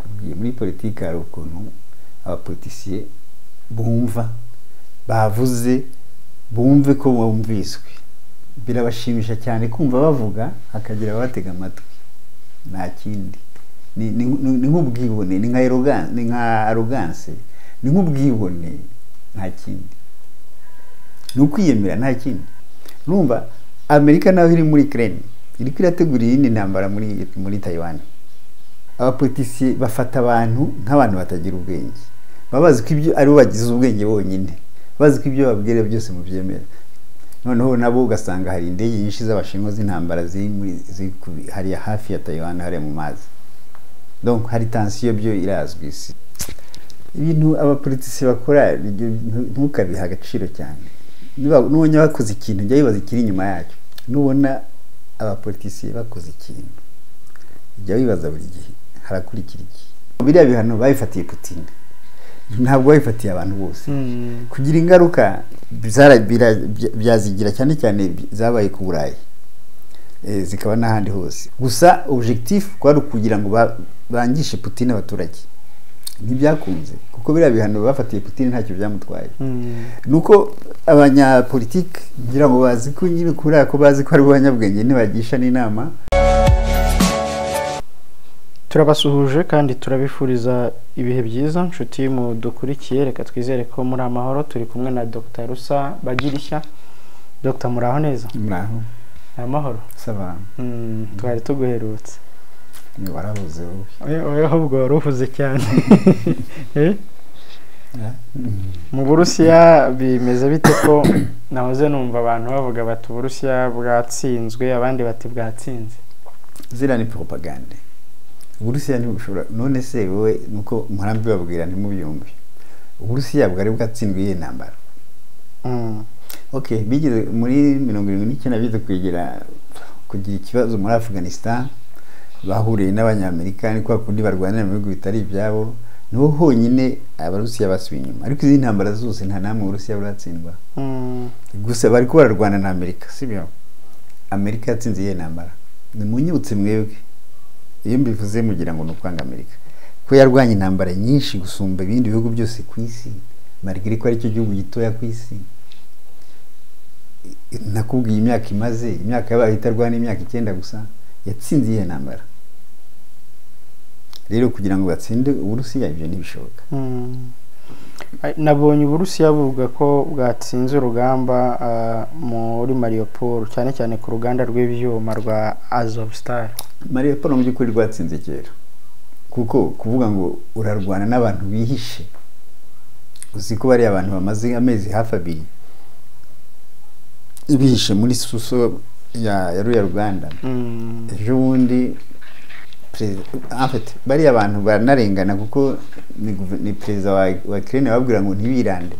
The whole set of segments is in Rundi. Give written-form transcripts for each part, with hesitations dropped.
Nakubwiye, muri politiki hari ukuntu abapoliticiens bumva bavuze, bumve ko bumviswe, birabashimisha cyane kumva bavuga hakagira ababatega amatwi. Nta kindi, ni nk'ubwibone, ni nka arrogance, ni nk'ubwibone, nta kindi, ni ukwiyemera, nta kindi. Urumva Amerika naho iri muri Ukraine, iriko irategura iyindi ntambara muri Taiwan. Abapoliticiens bafata abantu nk'abantu batagira ubwenge, baba bazi ko ibyo ari bo bagize ubwenge bonyine, bazi ko ibyo babwira byose mubyemera. Noneho nabo ugasanga hari indege nyinshi z'Abashinwa z'intambara ziri hariya hafi ya Taiwan, hariya mu mazi. Donc hari tension, byo irazwi isi. Ibintu abapoliticiens bakora ntukabiha agaciro cyane. Niba nubonye bakoze ikintu, jya wibaza ikiri inyuma yacyo. Nubona abapoliticiens bakoze ikintu, jya wibaza buri gihe harakurikira iki. Biriya bihano babifatiye Putin, ntabwo babifatiye abantu bose. Kugira ingaruka byazigira cyane cyane zabaye ku Burayi, zikaba n'ahandi hose. Gusa objectif kwari ukugira ngo bangishe Putin abaturage. Ntibyakunze, kuko biriya bihano bafatiye Putin ntacyo byamutwaye. Nuko abanyapolitike ngira ngo bazi ko nyine kuriya ko bazi ko ari bo banyabwenge, ntibagisha n'inama. Turabasuhuje kandi turabifuriza ibihe byiza, nshuti mudukurikiye. Reka twizere ko muri amahoro. Turi kumwe na Dr Rusa Bagirishya. Dr, muraho neza? Muraho. Ni amahoro? Ça va. Twari tuguherutse. Warabuze wowe. Oya, ahubwo wari uhuze cyane. Eh? Mu Burusiya bimeze bite, ko nahoze numva abantu bavuga bati Uburusiya bwatsinzwe, abandi bati bwatsinze? Ziriya ni propagande. Uburusiya ntibushobora. None se wowe, nuko mpora mbibabwira ntimubyumve, Uburusiya bwari bwatsindwe iyihe ntambara? Okay, bigeze muri 79 bize kugira ikibazo muri Afghanistan, bahuriye n'Abanyamerika, ni kwa kundi barwanira mu bihugu bitari ibyabo, niho honyine Abarusiya basubiye inyuma. Ariko izindi ntambara zose nta namwe Uburusiya buratsindwa. Gusa bari ko bararwana na Amerika, sibyo? Amerika yatsinze iyihe ntambara? Nimunyibutse mwebwe. Iyo mbivuze mugira ngo ni ukwanga Amerika, ko yarwanye intambara nyinshi gusumba ibindi bihugu byose ku isi, malgré ko aricyo gihugu gitoya ku isi. Nakubwiye imyaka imaze, imyaka yabaye itarwana, imyaka 9 gusa. Yatsinze iyihe ntambara rero kugira ngo batsinde Uburusiya? Ibyo ntibishoboka. Nabonye Uburusiya buvuga ko bwatsinze urugamba muri Mariupol, cyane cyane ku ruganda rw'ibyuma rwa Azovstal. Mariupol mu by'ukuri rwatsinze kera, kuko kuvuga ngo urarwana n'abantu bihishe, uzi ko bariya abantu bamaze amezi hafi 2 bihishe muri sous-sol ya ruriya ruganda. Ejo bundi en fait bariya abantu baranarengana, kuko ni perezida wa Ukraine babwira ngo ntibirande,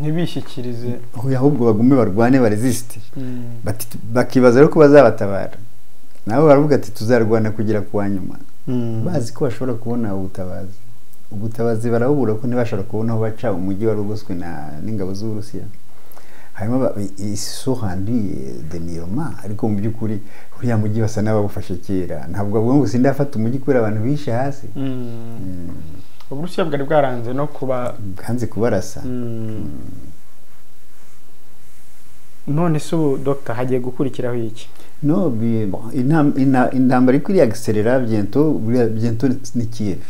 ntibishyikirize. Oya, ahubwo bagume barwane, barésiste. Bakibaza rero ko bazabatabara, nabo baravuga ati tuzarwana kugera ku wa nyuma, bazi ko bashobora kubona ubutabazi. Ubutabazi barabubura, ko ntibashobora kubona aho baca, umujyi wari ugoswe n'ingabo z'Uburusiya. Hanyuma ils se sont rendus dernièrement. Ariko mu by'ukuri uriya mujyi basa n'abawufashe kera. Ntabwo bavuga ngo sindafata umujyi kubera abantu bishe hasi. Uburusiya bwari bwaranze no kuba bwanze kubarasa. None se ubu, Dr, hagiye gukurikiraho iki? No, bon, intambara iri accélérer bientôt. Buriya bientôt ni Kiev,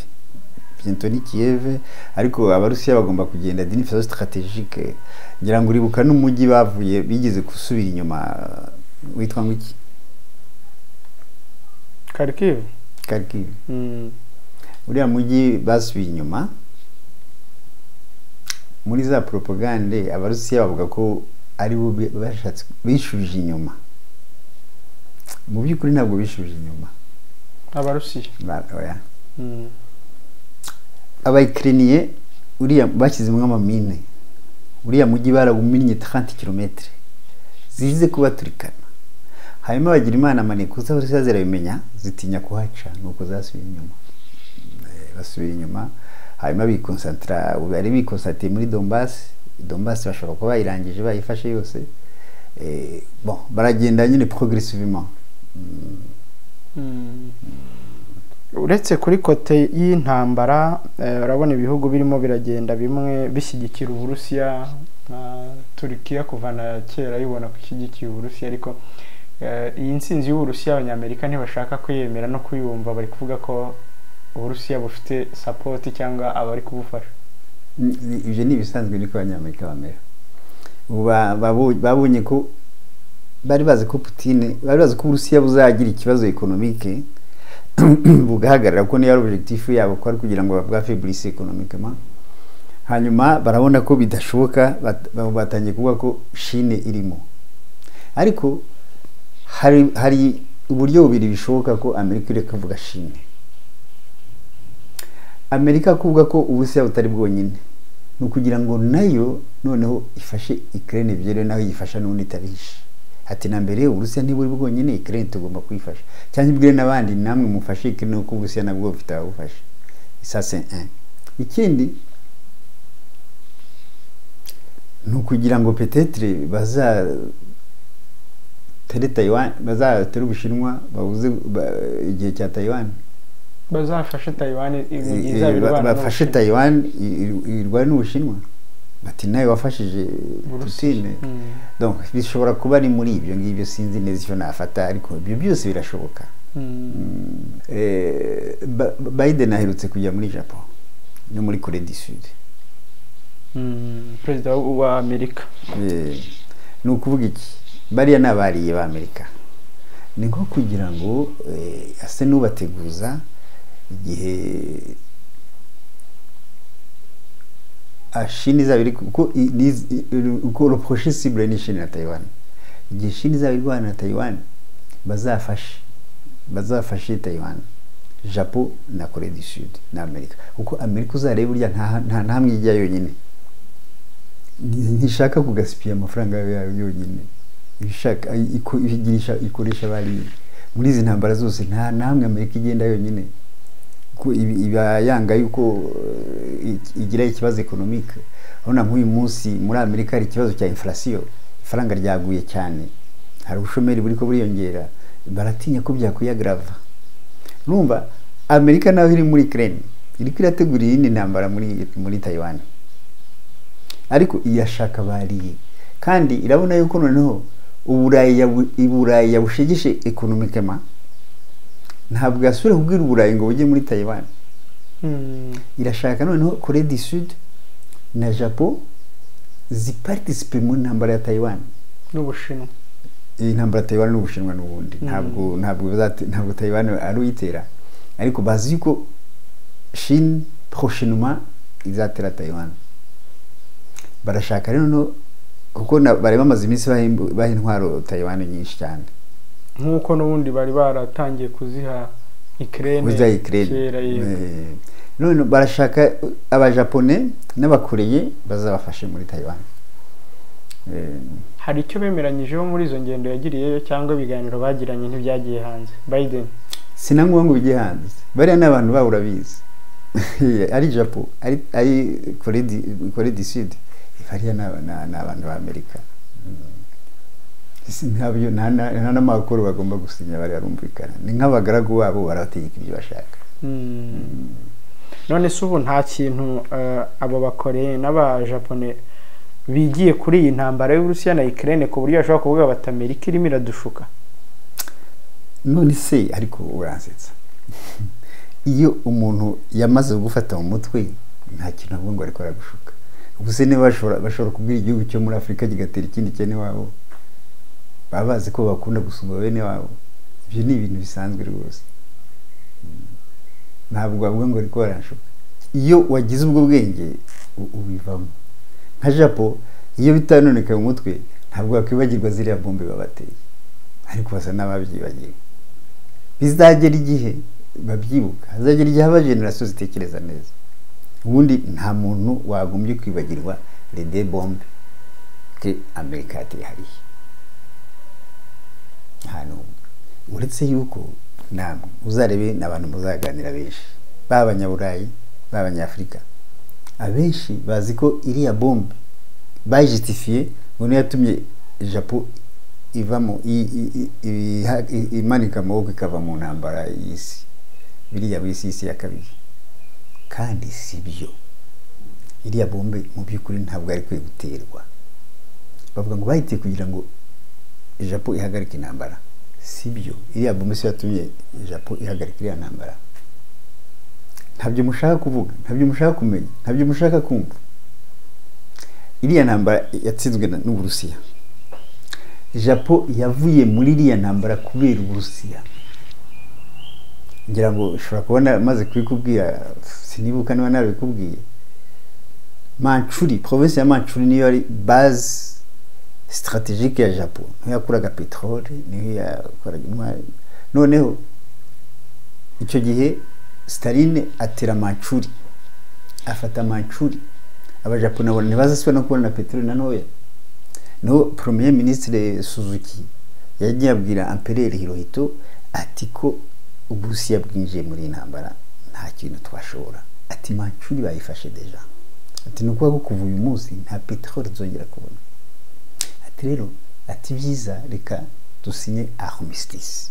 bientôt ni Kiev. Ariko Abarusiya bagomba kugenda d'une façon stratégique. Ngira ngo uribuka n'umujyi bavuye, bigeze gusubira inyuma, witwa ngo iki? Kharkiv. Kharkiv. Uriya mujyi basubiye inyuma, muri za propagande Abarusiya bavuga ko ari bo bashatse bishubije inyuma. Mu by'ukuri ntabwo bishubije inyuma. Abarusiya? Oya. Abayikiriniye uriya bashyizemo amamine, uriya mujyi barawuminnye 30 km zize kubaturikana. Hanyuma bagira Imana maneko z'Abarusiya zirabimenya, zitinya kuhaca, nuko zasubiye inyuma. Basubira inyuma, hanyuma biconcentra, bari biconcentré muri Donbass. Donbass bashobora kuba bayirangije, bayifashe yose. Bon, baragenda nyine progressivement. Uretse kuri côté y'intambara, urabona ibihugu birimo biragenda bimwe bishyigikira Uburusiya, nka Turikiya kuva na kera yibona ko ishyigikiye Uburusiya, ariko iyi ntsinzi y'Uburusiya Abanyamerika ntibashaka kuyemera no kuyumva, bari kuvuga ko Uburusiya bufite support cyangwa abari kubufasha. Ibyo ni ibisanzwe, niko Abanyamerika bamera. Ubu babonye ko bari bazi ko Putin, bari bazi ko Uburusiya buzagira ikibazo économique bugahagarara, kuko niyo ari objectif yabo, ko ari kugira ngo babw'affaiblisse économiquement. Hanyuma barabona ko bidashoboka, batangiye kuvuga ko Chine irimo. Ariko hari uburyo bubiri bishoboka ko Amerika ireka kuvuga Chine. Amerika kuvuga ko Uburusiya butari bwonyine ni ukugira ngo nayo noneho ifashe Ukraine byerewe naho yifasha n'ubundi itabihishe, ati na mbere Uburusiya ntiburi bwonyine, Ukraine tugomba kuyifasha, cyangwa ibwire n'abandi namwe mufashe Ukraine kuko Uburusiya nabwo bufite ababufasha. Ça c'est un. Ikindi ni ukugira ngo peut-être bazatere Taiwan, bazatere Ubushinwa, babuze igihe cya Taiwan. Bazafashe Taiwan mu gihe izaba irwana Bafashe n'Ubushinwa. Taiwan irwane n'Ubushinwa, bati nawe wafashije Uburusiya. Putin. Donc bishobora kuba ari muri ibyo ngibyo, sinzi neza icyo nafata, ariko ibyo byose birashoboka. Biden aherutse kujya muri Japon no muri Corée du Sud. Perezida wa Amerika. Ni ukuvuga iki? Bariya ni abariye b'Amerika, ni nko kugira ngo ase n'ubateguza igihe Chine izaba iri, kuko uko le prochain cible ni Chine na Taiwan. Igihe Chine izaba irwana na Taiwan, bazafashe Taiwan, Japon na Corée du Sud na Amerika, kuko Amerika uzareba burya nta ntamwe ijya yonyine. Ntishaka kugaspilla amafaranga yayo yonyine, ishaka igirisha ikoresha bari muri izi ntambara zose. Nta namwe Amerika igenda yonyine, ko iba yanga yuko igira ikibazo économique. Urabona nk'uyu munsi muri Amerika hari ikibazo cya inflation, ifaranga ryaguye cyane, hari ubushomeri buriko buriyongera, baratinya ko byakwiyagrava. Urumva Amerika naho iri muri Ukraine, iriko irategura iyindi ntambara muri Taiwan, ariko iyashaka bariye, kandi irabona yuko noneho Uburayi yabushegeshe économiquement, ntabwo yasubira kubwira Uburayi ngo bujye muri Taiwan. Irashaka noneho Corée du Sud na Japon ziparticipe mu ntambara ya Taiwan. N'Ubushinwa. Iyi ntambara ya Taiwan n'Ubushinwa n'ubundi ntabwo Taiwan ari uyitera, ariko bazi yuko Chine prochainement izatera Taiwan. Barashaka rero no kuko bari bamaze iminsi baha intwaro Taiwan nyinshi cyane. Nk'uko n'ubundi bari baratangiye kuziha Ukraine. Kuziha Ukraine. Kera, yego. None barashaka Abajapone n'Abakoreye bazabafashe muri Taiwan. Hari icyo bemeranyijeho muri izo ngendo yagiriyeyo cyangwa ibiganiro bagiranye ntibyagiye hanze, Biden? Sinangombwa ngo bijye hanze, bariya ni abantu babo urabizi, ari Japon, ari Corée du Sud, bariya ni abantu ba Amerika. Ntabyo nta n'amakuru bagomba gusinya, bari barumvikana, ni nk'abagaragu babo, barabategeka ibyo bashaka. None se ubu nta kintu abo Bakoreye n'Abajapone bigiye kuri iyi ntambara y'Uburusiya na Ukraine ku buryo bashobora kuvuga bati Amerika irimo iradushuka? None se ariko uransetsa, iyo umuntu yamaze gufata mu mutwe nta kintu avuga ngo ariko aragushuka. Ubu se niba bashobora kubwira igihugu cyo muri Afurika kigatera ikindi cyene wabo, baba bazi ko bakunda gusumba bene wabo. Ibyo ni ibintu bisanzwe rwose, ntabwo bavuga ngo ariko baranshuka. Iyo wagize ubwo bwenge ubivamo. Nka Japon iyo bitanoneka mu mutwe ntabwo wakwibagirwa ziriya bombe babateye, ariko basa n'ababyibagiwe. Bizagera igihe babyibuka, hazagera igihe haba génération zitekereza neza. Ubundi nta muntu wagombye kwibagirwa les deux bombes que Amerika yateye hariya, nta n'umwe, uretse yuko namwe uzarebe n'abantu muzaganira benshi, baba Abanyaburayi, baba Abanyafurika, abenshi bazi ko iriya bombe bayijustifiye ngo niyo yatumye Japon ivamo imanika amaboko ikava mu ntambara y'isi. Biriya muri isi ya kabiri, kandi si byo. Iriya bombe mu by'ukuri ntabwo yari ikwiye guterwa. Bavuga ngo bayiteye kugira ngo Japon ihagarike intambara. Si byo, iriya bombe si yo yatumye Japon ihagarika iriya ntambara. Ntabyo mushaka kuvuga, ntabyo mushaka kumenya, ntabyo mushaka kumva. Iriya ntambara yatsinzwe n'Uburusiya. Japon yavuye muri iriya ntambara kubera Uburusiya. Ngira ngo ushobora kubona maze kubikubwira, sinibuka niba nabikubwiye. Manchuri, province ya Manchuri niyo yari base stratégique ya Japon, niyo yakuraga peteroli, niyo yakoraga intwari. Noneho icyo gihe Staline atera Manchuri, afata Manchuri. Abajapon nabo ntibazasubira no kubona peteroli na ntoya. No premier ministre Suzuki yagiye abwira Empereur Hirohito ati ko Uburusiya bwinjiye muri iyi ntambara nta kintu twashobora, ati Manchuri bayifashe déjà, ati ni ukuvuga ko kuva uyu munsi nta peteroli tuzongera kubona. Ati rero, ati byiza reka dusinye armistice.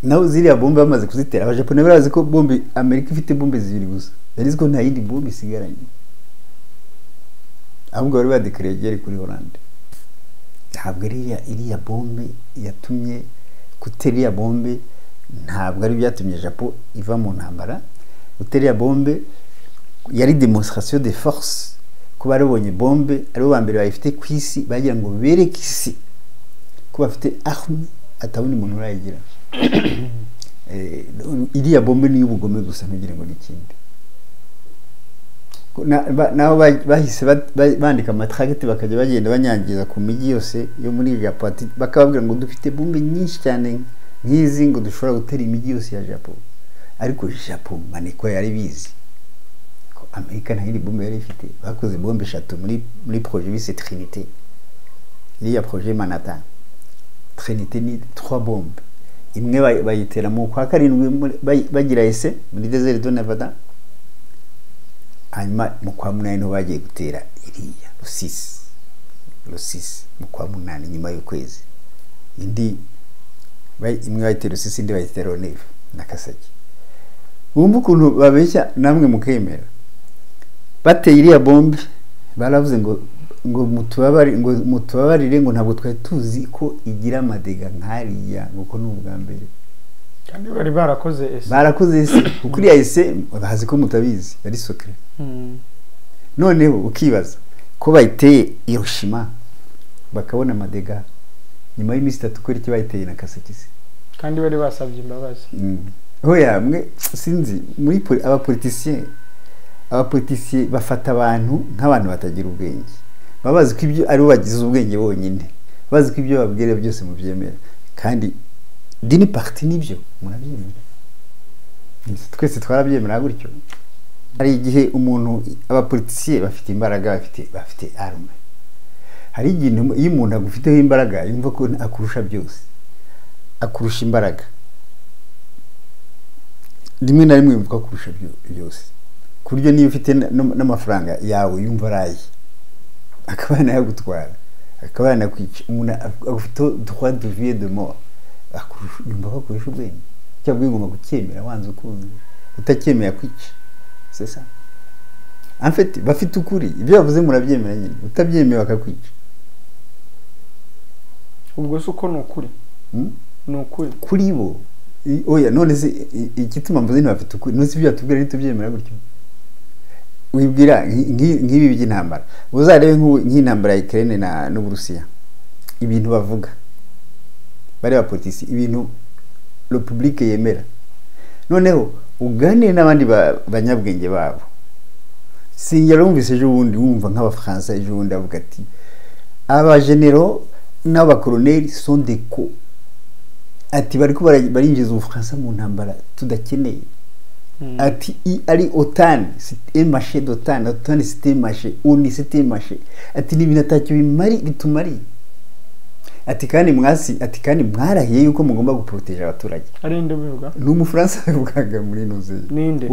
Naho ziriya bombe bamaze kuzitera, Abajapone barazi ko bombe Amerika ifite bombe zibiri gusa, yari izi ko nta yindi bombe isigaranye, ahubwo bari badekareye guerre kuri Hollande. Ntabwo iriya bombe yatumye gutera iriya bombe, ntabwo ari byatumye Japon iva mu ntambara. Gutera iriya bombe yari démonstration de force, ko barabonye bombe aribo ba mbere bayifite ku isi, bagira ngo bereke isi ko bafite arme atabona umuntu urayigira. Iriya bombe ni iy'ubugome gusa, ntugire ngo ni ikindi. Nabo bahise bandika amatracts, bakajya bagenda banyangiza ku mijyi yose yo muri Japon, bakababwira ngo dufite bombe nyinshi cyane nk'izi, ngo dushobora gutera imijyi yose ya Japon. Ariko Japon maneko yari bizi ko Amerika nta yindi bombe yari ifite. Bakoze bombe eshatu muri projet bise Trinité, iriya projet Manhattan. Trinité ni trois bombes. Imwe bayitera mu kwa karindwi bagira essai muri désert de Nevada, hanyuma mu kwa munani niho bagiye gutera iriya le 6 mu kwa munani, nyuma y'ukwezi. Indi imwe bayitera le 6, indi bayitera le 9 Nagasaki. Wumva ukuntu babeshya namwe mukemera. Bateye iriya bombe baravuze ngo mutubabarire, ngo ntabwo twari tuzi ko igira amadégâts nk'ariya, ngo ko ni ubwa mbere. Kandi bari barakoze essai. Barakoze essai, kuko iriya essai bazi ko mutabizi yari secret. Noneho ukibaza ko bayiteye Hiroshima bakabona amadégâts nyuma y'iminsi 3, kubera icyo bayiteye Nagasaki se? Kandi bari basabye imbabazi. Hoya mwe sinzi muri abapoliticiens bafata abantu nk'abantu batagira ubwenge. Baba bazi ko ibyo aribo bagize ubwenge bonyine, bazi ko ibyo babwira byose mubyemera, kandi d'une partie nibyo murabyemera, twese twarabyemera gutyo. Hari igihe umuntu, abapoliticiens bafite imbaraga, bafite arme. Hari igihe iyo umuntu agufiteho imbaraga yumva ko akurusha byose, akurusha imbaraga. Rimwe na rimwe yumva ko akurusha byose, ku buryo niyo ufite n'amafaranga yawe yumva araye, akaba yanayagutwara, akaba yanakwica. Umuntu agufiteho droit de vie et de mort, yumva ko akurusha ubwenge. Cyangwa ugomba kucyemera wanze ukunze, utacyemeye akwica. C'est ça en fait. Bafite ukuri, ibyo bavuze murabyemera nyine, utabyemeye bakakwica. Ubwo se uko ni ukuri? Hmm? Ni ukuri? Kuri bo. Oya, none se igituma mvuze ntibafite ukuri, none se ibyo batubwira ntitubyemera gutyo? Wibwira nk'ibi by'intambara, uzarebe nk'intambara ya Ukraine na n'Uburusiya, ibintu bavuga bari abapoliticiens, ibintu le public yemera, noneho uganire n'abandi banyabwenge babo. Singera wumvise ejo bundi, wumva nk'Abafaransa ejo bundi avuga ati abagénéraux n'abakoloneli sont des cons, ati bariko barinjiza Ubufaransa mu ntambara tudakeneye. Ati ari OTAN, c'est un marché d'OTAN, OTAN c'est un marché, ONU c'est un marché, ati ni ibintu atacyo bimari bitumariye, ati kandi mwasi, ati kandi mwarahiye yuko mugomba guprotéger abaturage. Ari nde ubivuga? Ni Umufaransa bivugaga muri nuze. Ninde?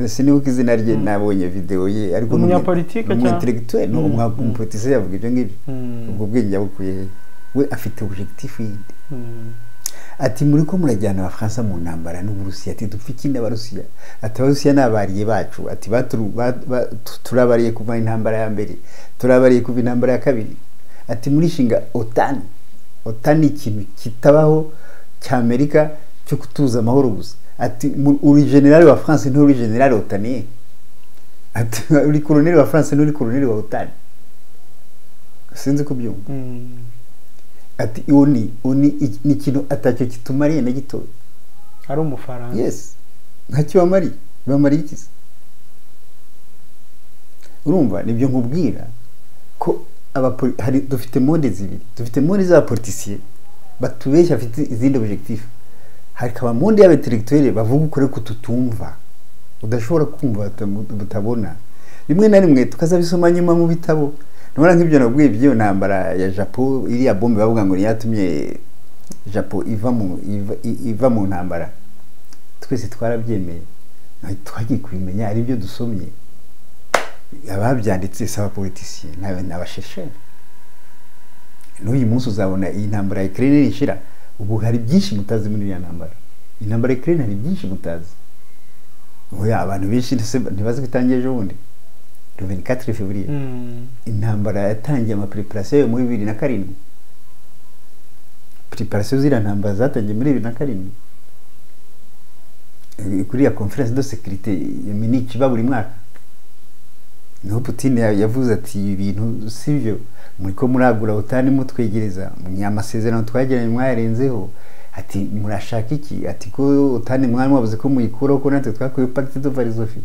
Sinibuka izina rye, nabonye video ye, ariko ni Umunyapolitike ni cyangwa? Umuintellectuel, ni umupoliticien yavuga ibyo ngibyo. Ubwo bwenge yabukuye he? We afite objectif yindi. Ati muri ko murajyana Abafaransa mu ntambara n'Uburusiya, ati dupfa iki n'Abarusiya? Ati Abarusiya ni abariye bacu, ati turabariye kuva intambara ya mbere, turabariye kuva intambara ya kabiri. Ati murishinga OTAN, OTAN ni ikintu kitabaho cya Amerika cyo kutuza amahoro gusa. Ati uri general wa France nturi general otanien, ati uri colonel wa France nturi colonel wa OTAN. Sinzi kubyumva. Ati oni ni ikintu atacyo kitumariye na gito. Ari Umufaransa. Yes, ntacyo bamariye, bamariye iki se? Urumva nibyo nkubwira ko hari dufite monde zibiri, dufite monde z'abapoliticiens batubeshya bafite izindi objectif, hari kaba monde y'abaintellectuels bavuga ukuri kututumva, udashobora kumva, utabona, rimwe na rimwe tukazabisoma nyuma mu bitabo. Nubona nk'ibyo nabwiye by'iyo ntambara ya Japon, iriya bombe bavuga ngo yatumye Japon iva mu ntambara, twese twarabyemeye, twagiye kubimenya ari byo dusomye. Ababyanditse si abapoliticiens, ni abashesheri. N'uyu munsi uzabona iyi ntambara ya Ukraine nishira, ubu hari byinshi mutazi muri iriya ntambara. Intambara ya Ukraine hari byinshi mutazi. Oya, abantu benshi ntibazi ko itangiye ejo bundi le 24 février. Intambara yatangiye amapreparation yo muri 2007. Preparation z'iriya ntambara zatangiye muri 2007 kuri ya conférence de sécurité ya Munich iba buri mwaka. Niho Putin yavuze ati ibintu sivyo, muri ko muragura OTAN mutwegereza, amasezerano twagiranye mwayarenzeho, ati murashaka iki? Ati ko OTAN mwari mwavuze ko muyikuraho, ko natwe twakuye pacte de Varsovie,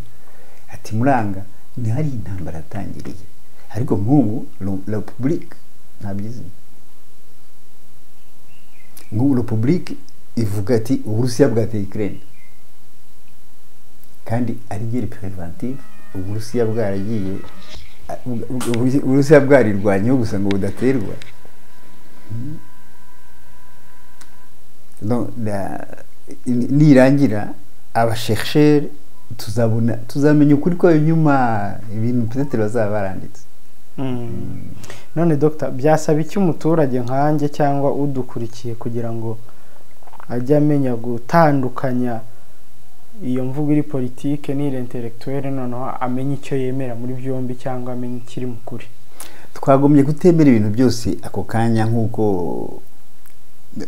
ati muranga. Ni hari intambara yatangiriye. Ariko nk'ubu la public ntabyizi. Nk'ubu la public ivuga ati Uburusiya bwateye Ukraine, kandi ari guerre préventive. Uburusiya bwaragiye, Uburusiya bwarirwanyeho gusa ngo budaterwa. Donc nirangira abachercheurs tuzabona, tuzamenya ukuri kwayo nyuma, ibintu peut-être bazaba baranditse. None Dr, byasaba iki umuturage nkanjye cyangwa udukurikiye kugira ngo ajye amenya gutandukanya iyo mvugo iri politike n'iri intellectuelle, noneho amenye icyo yemera muri byombi cyangwa amenye ikiri mu kuri? Twagombye kutemera ibintu byose ako kanya, nk'uko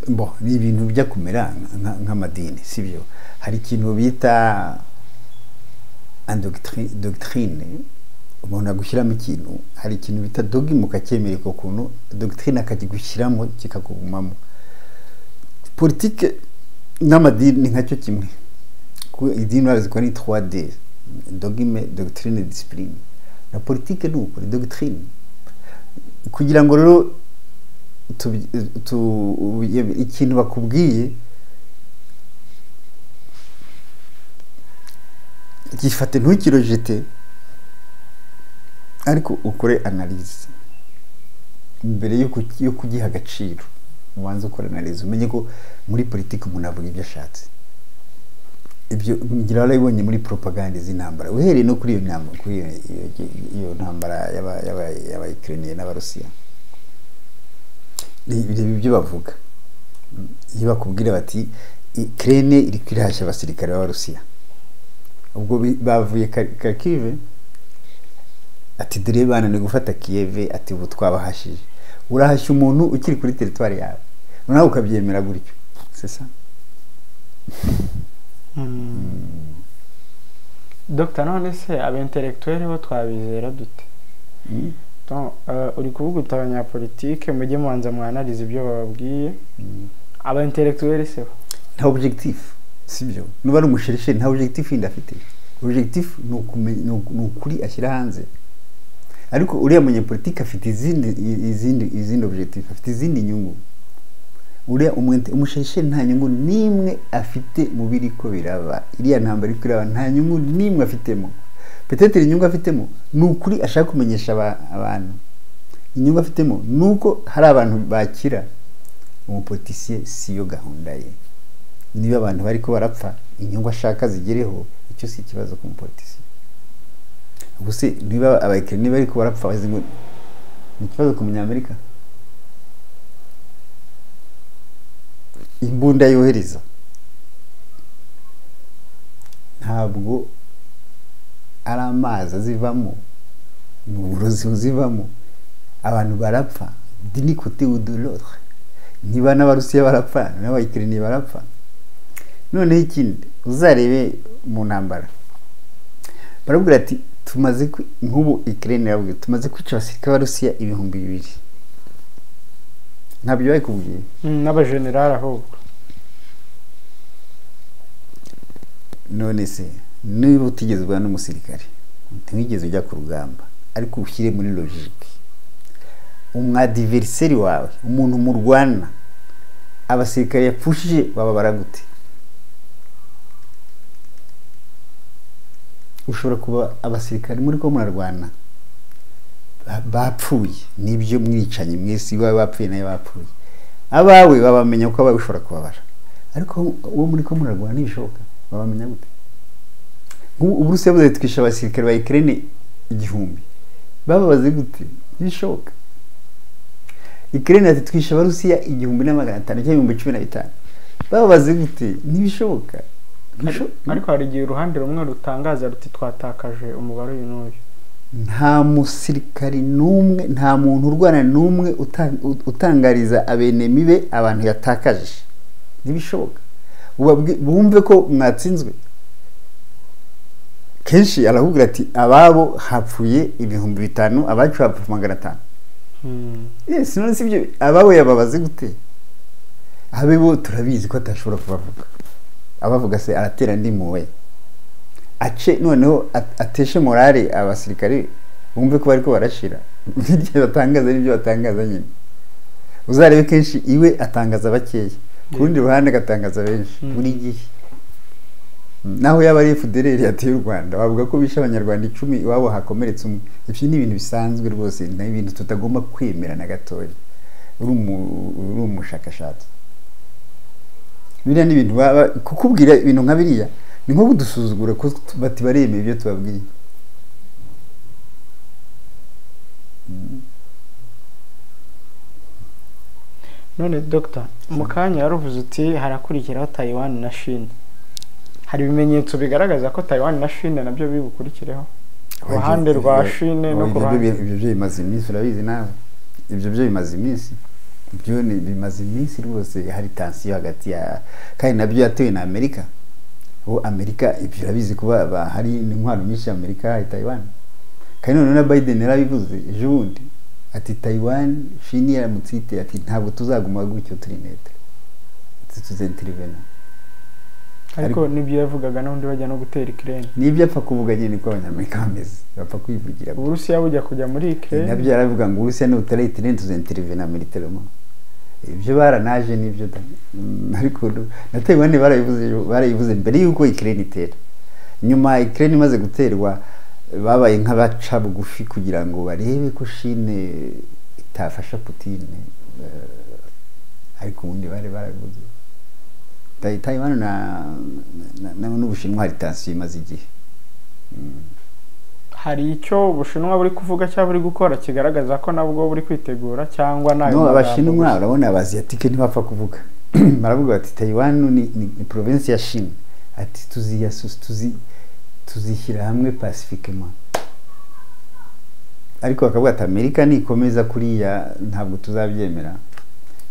bo ni ibintu bijya kumera nk'amadini, sibyo? Hari ikintu bita doctrine, umuntu agushyiramo ikintu, hari ikintu bita dogme ukacyemera ukuntu, doctrine akakigushyiramo kikakugumamo. Politike n'amadini ni nkacyo kimwe. Idini bazi ko ni 3D, dogme, doctrine, discipline. Na politike ni uko, ni doctrine. Kugira ngo rero ikintu bakubwiye gifate, ntukirojete, ariko ukore analyse mbere yo kugiha agaciro. Ubanze ukore analyse, umenye ko muri politike umuntu avuga ibyo ashatse. Ibyo ngira warabibonye muri propaganda z'intambara, uhereye no kuri iyo ntambara, kuri iyo ntambara y'Abayukraine n'Abarusiya. Reba ibyo bavuga, iyo bakubwira bati Ukraine iri kwirahashya abasirikare b'Abarusiya, ubwo bavuye Kharkiv, ati dore bananiwe gufata Kiev, ati ubu twabahashije. Urahashya umuntu ukiri kuri territoire yawe, nawe ukabyemera gutyo, c'est ça. Dr, none se aba intellectuel bo twabizera dute? Uri kuvuga uti abanyapolitike mujye mubanza mwanalize ibyo bababwiye, aba intellectuel se bo nta objectif, sibyo? Nuba ari umusherisheri nta objectif yindi afite. Objectif ni ukuri ashyira hanze. Ariko uriya munyapolitike afite izindi objectif, afite izindi nyungu. Uriya umusherisheri nta nyungu n'imwe afite mu biri ko biraba. Iriya ntambara iri kuraba nta nyungu n'imwe afitemo. Peut-être inyungu afitemo ni ukuri ashaka kumenyesha abantu. Inyungu afitemo ni uko hari abantu bakira. Umupoliticien siyo gahunda ye. Niba abantu bariko barapfa, inyungu ashaka zigereho, icyo si ikibazo ku mupoliticien. Ubu se niba abayikire niba ariko barapfa, bazi ngo ni ikibazo ku Munyamerika? Imbunda yohereza ntabwo ari amazi azivamo, ni uburozi buzivamo, abantu barapfa d'un côté ou de l'autre. Niba n'Abarusiya barapfa, n'Abayikirine barapfa. Noneho ikindi uzarebe mu ntambara, barabwira ati tumaze nk'ubu Ukraine yarabwira tumaze kwica abasirikare b'Abarusiya 2000. Ntabyo bayikubwiye? N'abajenerali ahubwo. None se niba utigeze ubana n'umusirikare, ntiwigeze ujya ku rugamba, ariko ushyire muri logique, umwadversaire wawe, umuntu murwana, abasirikare yapfushije bababara gute? Ushobora kuba abasirikare muri ko murarwana bapfuye, nibyo mwicanye mwese, iwawe bapfuye nawe bapfuye, abawe babamenya ko abawe ushobora kubabara, ariko uwo muri ko murarwana ntibishoboka, babamenya gute? Uburusiya buze twisha abasirikare ba Ukraine 1000, bababaze gute? Ntibishoboka. Ukraine ati twisha abarusiya 1500 cyangwa 15000, bababaze gute? Ntibishoboka. Ariko hari igihe uruhande rumwe rutangaza ruti twatakaje umubare uyu n'uyu. Nta musirikari n'umwe, nta muntu urwana n'umwe utangariza abenemi be abantu yatakaje, ntibishoboka. Bumve ko mwatsinzwe. Kenshi arakubwira ati ababo hapfuye 5000, abacu hapfuye 500. Yes, none si ibyo ababo yababaze gute? Abe bo turabizi ko atashobora kubavuga. Abavuga se aratera ndi muwe, ace noneho ateshe morale abasirikare bumve ko bariko barashira. Ibyo batangaza nibyo batangaza nyine. Uzarebe kenshi iwe atangaza bakeya, ku rundi ruhande agatangaza benshi buri gihe. Naho yaba ari FDLR yateye u Rwanda, bavuga ko bishe abanyarwanda 10 iwabo hakomeretse umwe. Ibyo ni ibintu bisanzwe rwose, ni ibintu tutagomba kwemera na gatoya. Uri umushakashatsi, biriya ni ibintu kukubwira ibintu nka biriya ni nko kudusuzugura, ko bati baremeye ibyo tubabwiye. None Dr, mu kanya yaruvuze uti harakurikiraho Taiwan na Chine. Hari ibimenyetso bigaragaza ko Taiwan na Chine nabyo bibukurikireho? Uruhande rwa Chine no ku ruhande ibyo byo bimaze iminsi, urabizi nawe. Ibyo byo bimaze iminsi, ibyo bimaze iminsi rwose. Hari tension hagati ya, kandi nabyo yatewe na Amerika. Ubu Amerika ibyo urabizi kuba hari intwaro nyinshi Amerika ya Taiwan. Kandi none na Biden yarabivuze ejo bundi ati Taiwan Chine yaramutse ite, ati ntabwo tuzaguma gutyo turi netre, tuzintervena. Ariko nibyo yavugaga n'undi bajya no gutera Ukraine. Nibyo apfa kuvuga nyine ko abanyamerika bameze, bapfa kwivugira. Uburusiya bujya kujya muri Ukraine, nabyo yaravuga ngo Uburusiya nutera Ukraine tuzintervena militairement. Ibyo baranaje nibyo, ariko na Taiwan barayivuze mbere yuko Ukraine itera. Nyuma Ukraine imaze guterwa babaye nk'abaca bugufi kugira ngo barebe ko Chine itafasha Putin, ariko ubundi bari barabivuze. Taiwan na n'Ubushinwa hari tension imaze igihe. Hari icyo Ubushinwa buri kuvuga cyangwa buri gukora kigaragaza ko nabwo buri kwitegura cyangwa nayo? No, Abashinwa urabona Abaziatike ntibapfa kuvuga. Baravuga bati Taiwan ni province ya Chine, ati tuzishyira hamwe pacifiquement. Ariko bakavuga ati Amerika nikomeza kuriya ntabwo tuzabyemera.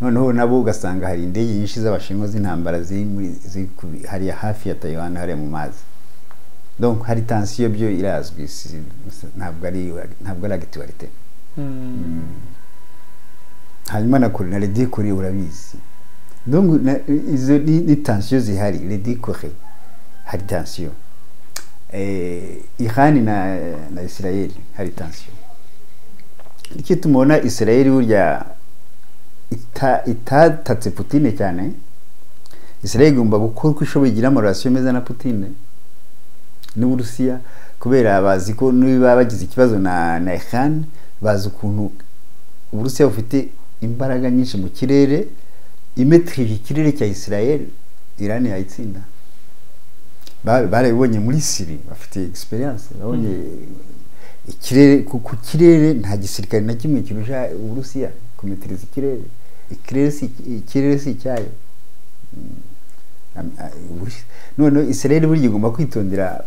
Noneho nabo ugasanga hari indege nyinshi z'Abashinwa z'intambara ziri hariya hafi ya Taiwan, hariya mu mazi. Donc hari tension, byo irazwi, ntabwo ari actualité. Hanyuma na Corée, na les deux Corées urabizi. Donc izo ni tension zihari, les deux Corées hari tension. Iran na Israel hari tension. Iki tumubona Israel burya itatatse Putin cyane. Israel igomba gukora uko ishoboye igira amarasiyo meza na Putin n'Uburusiya, kubera bazi ko niba bagize ikibazo na Iran, bazi ukuntu Uburusiya bufite imbaraga nyinshi mu kirere, imetrije ikirere cya Israel, Iran yayitsinda. Barabibonye muri Syria, bafite experience, babonye ikirere, ku kirere nta gisirikare na kimwe kirusha Uburusiya kumetriza ikirere. Ikirere si icyayo. None Israel burya igomba kwitondera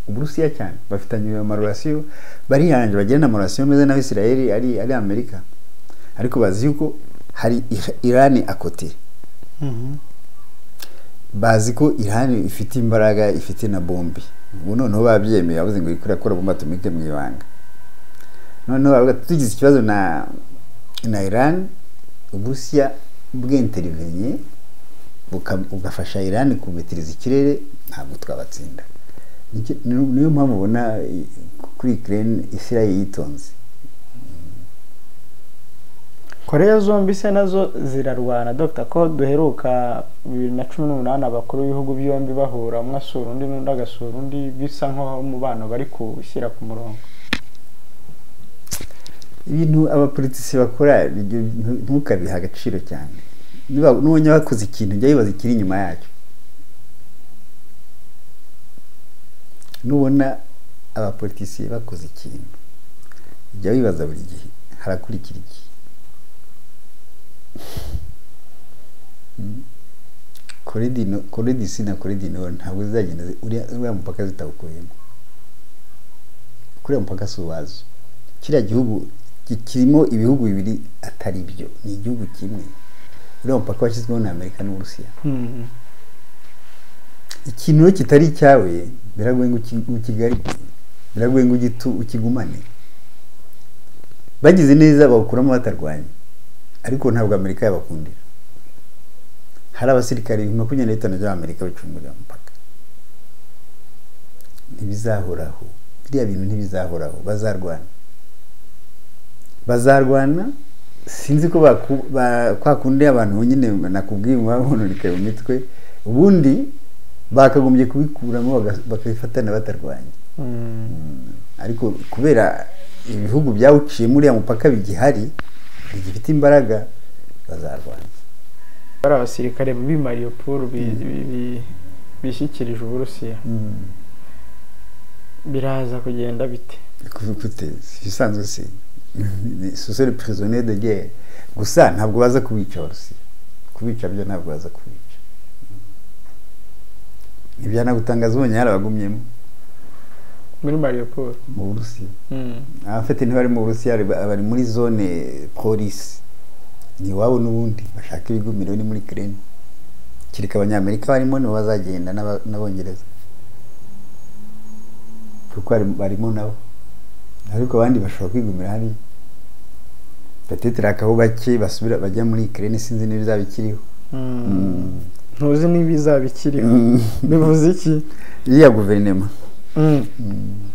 Uburusiya cyane, bafitanye amarorasiyo, barihanje bagirana amarorasiyo meza na Israel ari Amerika, ariko bazi yuko hari Iran akote. Bazi ko Iran ifite imbaraga, ifite na bombi. Ubu noneho babyemeye, bavuze ngo ikora kora bombe atomike mu ibanga. Noneho bavuga tugize ikibazo na Iran, Uburusiya bw'intervenye bugafasha Iran kumetiriza ikirere, ntabwo twabatsinda. Niyo mpamvu ubona kuri Ukraine Israel yitonze. Korea zombi se nazo zirarwana Dr. Ko duheruka 2018 abakuru b'ibihugu byombi bahura, umwe asura undi n'undi agasura undi, bisa nkaho umubano bari gushyira ku murongo. Ibintu abapolitisi bakora ntukabiha agaciro cyane. Niba nubonye bakoze ikintu jya wibaza ikiri inyuma yacyo. Nubona abapolitisi bakoze ikintu jya wibaza buri gihe harakurikira iki. Corée du Sud na Corée du Nord ntabwo zizagenda uriya mupaka zitawukuyemo. Kuriya mupaka si uwazo. Kiriya gihugu kirimo ibihugu bibiri atari byo, ni igihugu kimwe. Uriya mupaka washyizweho na Amerika n'Uburusiya. Ikintu kitari icyawe biragoye ngo ukigarike, biragoye ngo ukigumane. Bagize neza bawukuramo batarwanya, ariko ntabwo Amerika yabakundira. Hari abasirikare 25 by'Amerika bacungurira umupaka. Ntibizahoraho, biriya bintu ntibizahoraho, bazarwana. Bazarwana, sinzi ko kwa kundi abantu nyine nakubwiye babononekaye mu mitwe, ubundi bakagombye kubikuramo bakabifatana batarwanya. Ariko kubera ibihugu byawuciye muri ya mupaka bigihari, bigifite imbaraga, bazarwana. Bari abasirikare b'i Mariupol bishyikirije Uburusiya, biraza kugenda bite? Écoutez, ibisanzwe se ce sont les prisonniers de guerre. Gusa ntabwo baza kubica Abarusiya, kubica byo ntabwo baza kubica. Ntibyanagutangaza ubonye harabagumyemo muri Mariupol, mu Burusiya. Abafite ntibari mu Burusiya, bari muri zone polisi, ni iwabo n'ubundi bashaka ibigumiro ni muri Ukraine. Kereka abanyamerika barimo nibo bazagenda n'abongereza, kuko barimo nabo, ariko abandi bashobora kwigumira hariya. Peut-être hakabaho bake basubira bajya muri Ukraine, sinzi niba bizaba ikiriho. Ntuzi niba izaba ikiriho, bivuze iki? Iriya guverinoma.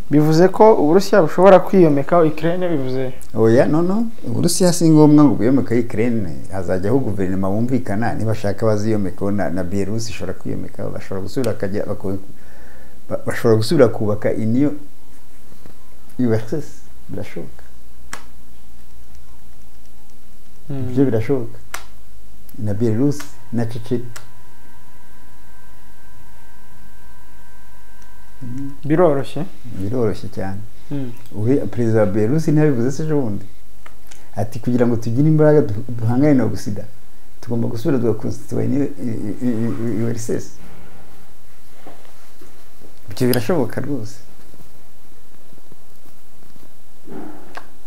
Bivuze ko Uburusiya bushobora kwiyomeka Ukraine, bivuze? Oya, no, Uburusiya si ngombwa ngo bwiyomeke Ukraine, hazajyaho guverinoma bumvikana, nibashaka baziyomekaho na Belarus ishobora kwiyomekaho, bashobora gusubira akajya bashobora gusubira kubaka Union URSS, birashoboka. Ibyo birashoboka na Belarus na Chechnya. Biroroshye? Biroroshye cyane. Perezida wa Belarus ntiyabivuze se ejo bundi, ati kugira ngo tugire imbaraga duhangane na Occident, tugomba gusubira tugakonstituwa URSS. Ibyo birashoboka rwose.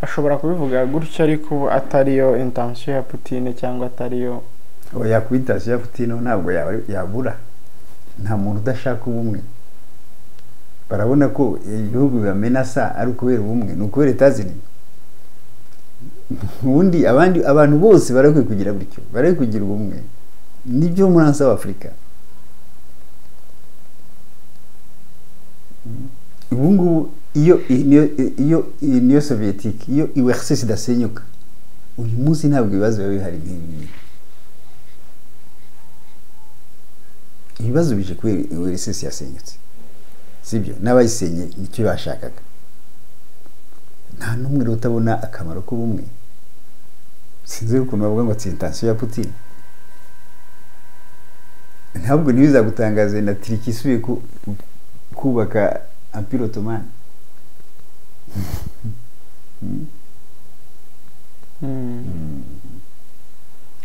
Ashobora kubivuga gutyo ariko atariyo intention ya Putin, cyangwa atariyo? Oya, kuba intention ya Putin ntabwo yabura. Nta muntu udashaka ubumwe. Barabona ko ibihugu bibamenasa ari ukubera ubumwe, ni ukubera Etazini. Ubundi abandi abantu bose barakwiye kugira gutyo, barakwiye kugira ubumwe. Nibyo muri South Africa. Ubu ngubu iyo Union Soviétique, iyo URSS idasenyuka, uyu munsi ntabwo ibibazo biba bihari nk'ibi ngibi. Ibibazo bije kubera URSS yasenyutse, sibyo? N'abayisenye nicyo bashakaga. Nta n'umwe rero utabona akamaro k'ubumwe. Sinzi ukuntu bavuga ngo intention ya Putin. Ntabwo ntibizagutangaze na Turquie isubiye kubaka Empire Ottoman.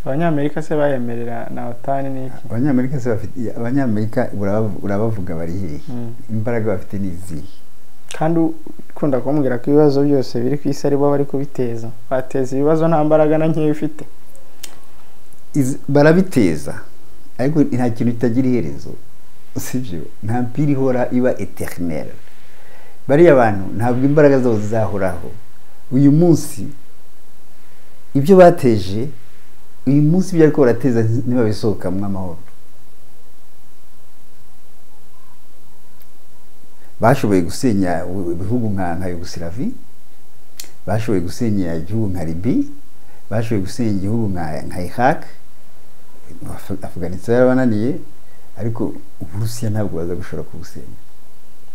Abanyamerika se bayemerera na OTAN n'iki? Abanyamerika se bafite, Abanyamerika urabavuga bari hehe? Imbaraga bafite ni izihe? Kandi ukunda kumbwira ko ibibazo byose biri ku isi ari bo bari kubiteza. Bateza ibibazo nta mbaraga na nkeya ufite. Barabiteza, ariko nta kintu kitagira iherezo, sibyo? Nta mpira ihora iba eternel. Bariya bantu ntabwo imbaraga zabo zizahoraho. Uyu munsi ibyo bateje, uyu munsi ibyo ariko barateza, ntibabisohokamo amahoro. Bashoboye gusenya ibihugu nka Yugoslavie, bashoboye gusenya igihugu nka Libye, bashoboye gusenya igihugu nka Iraq, Afghanistan yarabananiye, ariko Uburusiya ntabwo baza gushobora kubusenya.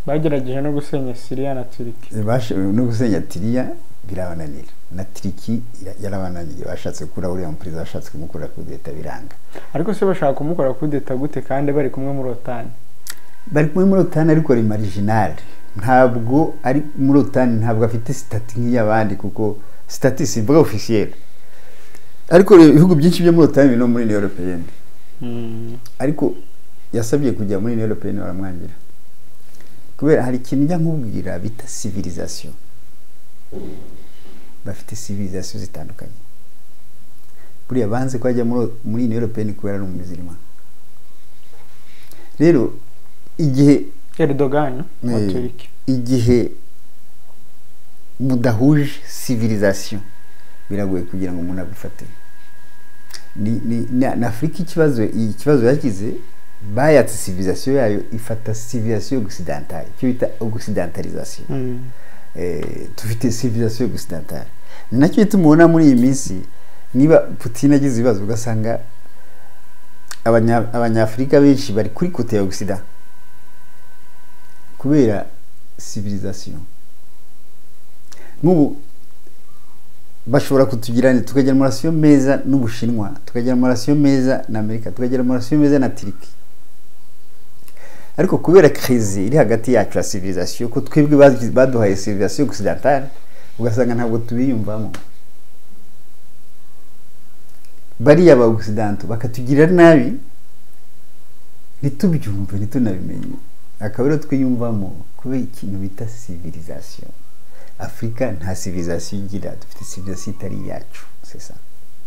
Bagerageje no gusenya Syria na Turkey. Bashoboye no gusenya Syria, birabananira, na Turkey yarabananiye. Bashatse gukura uriya muperezida, bashatse kumukura kudeta, biranga. Ariko se bashaka kumukora kudeta gute kandi bari kumwe muri OTAN? Bari kumwe muri OTAN, ariko ari marginal, ntabwo ari muri OTAN, ntabwo afite statut nk'iy'abandi, kuko statut simvuga officiel, ariko ibihugu byinshi byo muri OTAN biri no muri Union Européenne. Ariko yasabye kujya muri Union Européenne, baramwangira, kubera hari ikintu njya nkubwira bita civilisation. Bafite civilisation zitandukanye. Buriya banze ko ajya muri Union Européenne kubera ari umuzirima. Rero igihe Erdogan wa Turkey. Igihe mudahuje civilisation, biragoye kugira ngo umuntu agufate. Ni na Afurika ikibazo yagize, bayatse civilisation yayo, ifata civilisation occidentale, icyo bita occidentalisation. Dufite civilisation occidentale, ni nacyo gituma ubona muri iyi minsi niba Putin agize ibibazo, ugasanga Abanyafurika benshi bari kuri côté ya Occident kubera civilisation. Nk'ubu bashobora kutugira, tukagira ama relations meza n'Ubushinwa, tukagira ama relations meza na Amerika, tukagira ama relations meza na Turiki, ariko kubera crise iri hagati yacu ya civilisation, ko twebwe baduhaye civilisation occidentale, ugasanga ntabwo tubiyumvamo. Bariya ba occidentaux bakatugirira nabi, ntitubyumve, ntitunabimenye, akaba rero twiyumvamo kubera ikintu bita civilisation. Afurika nta civilisation igira, dufite civilisation itari iyacu, c'est ça,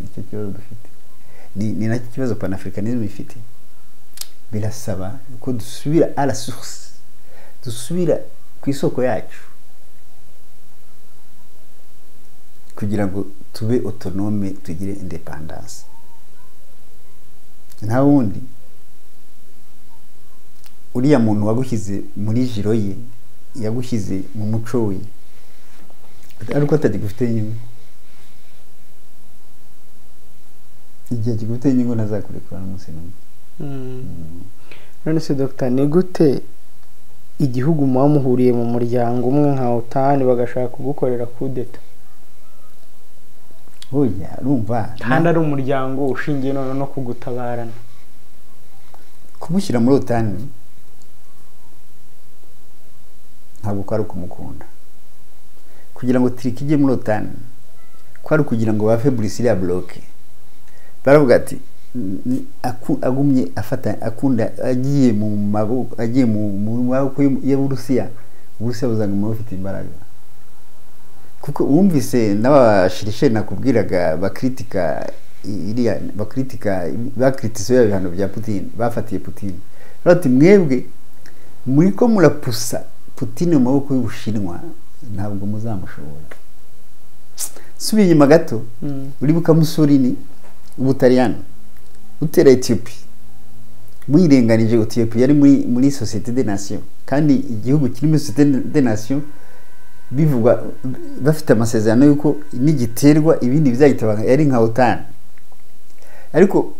nicyo kibazo dufite. Ni nacyo kibazo panafricanisme ifite. Birasaba ko dusubira à la source, dusubira ku isoko yacu kugira ngo tube autonome, tugire indépendance. Nta wundi, uriya muntu wagushyize muri jiro ye, yagushyize mu muco we, ariko atagifite inyungu. Igihe kigufite inyungu, ntazakurekura n'umunsi n'umwe. None se Dr, ni gute igihugu muba muhuriye mu muryango umwe nka OTAN bagashaka kugukorera kudeta? Oya, urumva. Kandi ari umuryango ushingiye none no kugutabarana. Kumushyira muri OTAN ntabwo kwari ukumukunda. Kugira ngo Turiki ijye muri OTAN kwari ukugira ngo bave iriya bloc. Baravuga ati agumye afata akunda agiye mu maboko, agiye mu maboko y'Uburusiya, Uburusiya buzaguma bufite imbaraga. Kuko wumvise n'abashirisheri nakubwiraga bakritika iriya, bakritika, bakritise biriya bihano bya Putin bafatiye Putin, bati mwebwe muri ko murapusa Putin mu maboko y'Ubushinwa, ntabwo muzamushobora. Subiye inyuma gato, uribuka Mussolini, Ubutaliyani butera Ethiopie, muyirenganije? Ethiopie yari muri Société des Nations, kandi igihugu kiri muri Société des Nations bivugwa bafite amasezerano y'uko nigiterwa ibindi bizayitabanga, yari nka OTAN. Ariko